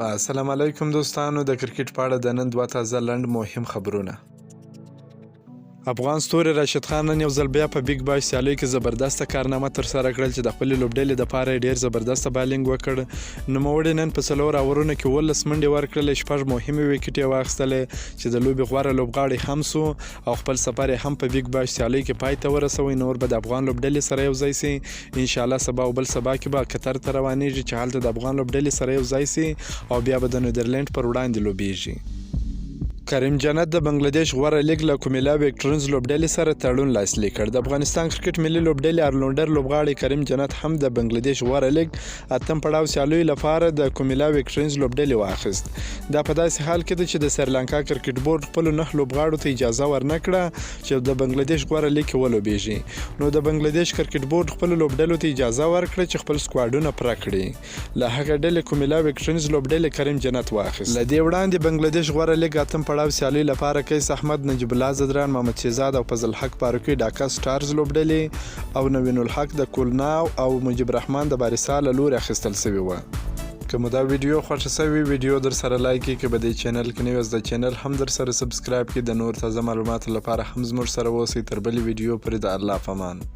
السلام علیکم دوستانو، د کرکټ په اړه د نن دوه تازه لنډ مهم خبرونه. افغان ستوري راشد خان نن یو ځل بیا په بیګ باش سیالیو کې زبردسته کارنامه ترسره کړل چې د خپلې لوبډلې دپاره یې ډېر زبردسته بالینګ وکړ. نوموړي نن په څلور اورونو کې 17 منډې ورکړلې، شپږ مهمې ویکټې یې واخیستلې چې د لوبې غوره لوبغاړی هم سو او خپل سفر یې هم په بیګ باش سیالیو کې پای ته ورسوی. نور به د افغان لوبډلې سره یو ځای سي. انشاالله سبا او بل سبا کې به قطر ته روانیږي چې هلته د افغان لوبډلې سره یو ځای سي او بیا به د نیدرلینډ پر وړاندې لوبیږي. کریم جنت د بنګلادیش غوره لیګ له کومیلا ویکټرنز لوبډلې سره تړون لاسلیک کړ. د افغانستان کرکټ ملي لوبډلې ارلونډر لوبغاړی کریم جنت هم د بنګلادیش غوره لیګ اتم پړاو سیالیو لپاره د کومیلا ویکټرنز لوبډلې واخیست. دا په داسې حال کې ده چې د سریلانکا کرکټ بورډ خپلو نه لوبغاړو ته اجازه ورنه کړه چې د بنګلادیش غوره لیګ کې ولوبیږي، نو د بنګلادیش کرکټ بورډ خپلو لوبډلو ته اجازه ورکړه چې خپل سکواډونه پوره کړي. له هغې ډلې کومیلا ویکټرنز لوبډلې کریم جنت واخیست. له دې وړاندې بنګلادیش غوره لیګ اتم پړاو سیالیو لپاره قیس احمد، نجیب الله ځدران، محمد شهزاد او فضل حق فاروقي ډاکا سټارز لوبډلې او نوین الحق د کولناو او مجیب رحمان د باریسا له لوري اخیستل شوي وه. که مو دا ویډیو خوښه شوې، ویډیو درسره لایک کړئ. که به دې چینل کې نوي یاست، د چینل هم درسره سبسکرایب کړئ. د نور تازه معلوماتو لپاره هم زموږ سره اوسئ. تر بلې ویډیو پورې د الله په امان.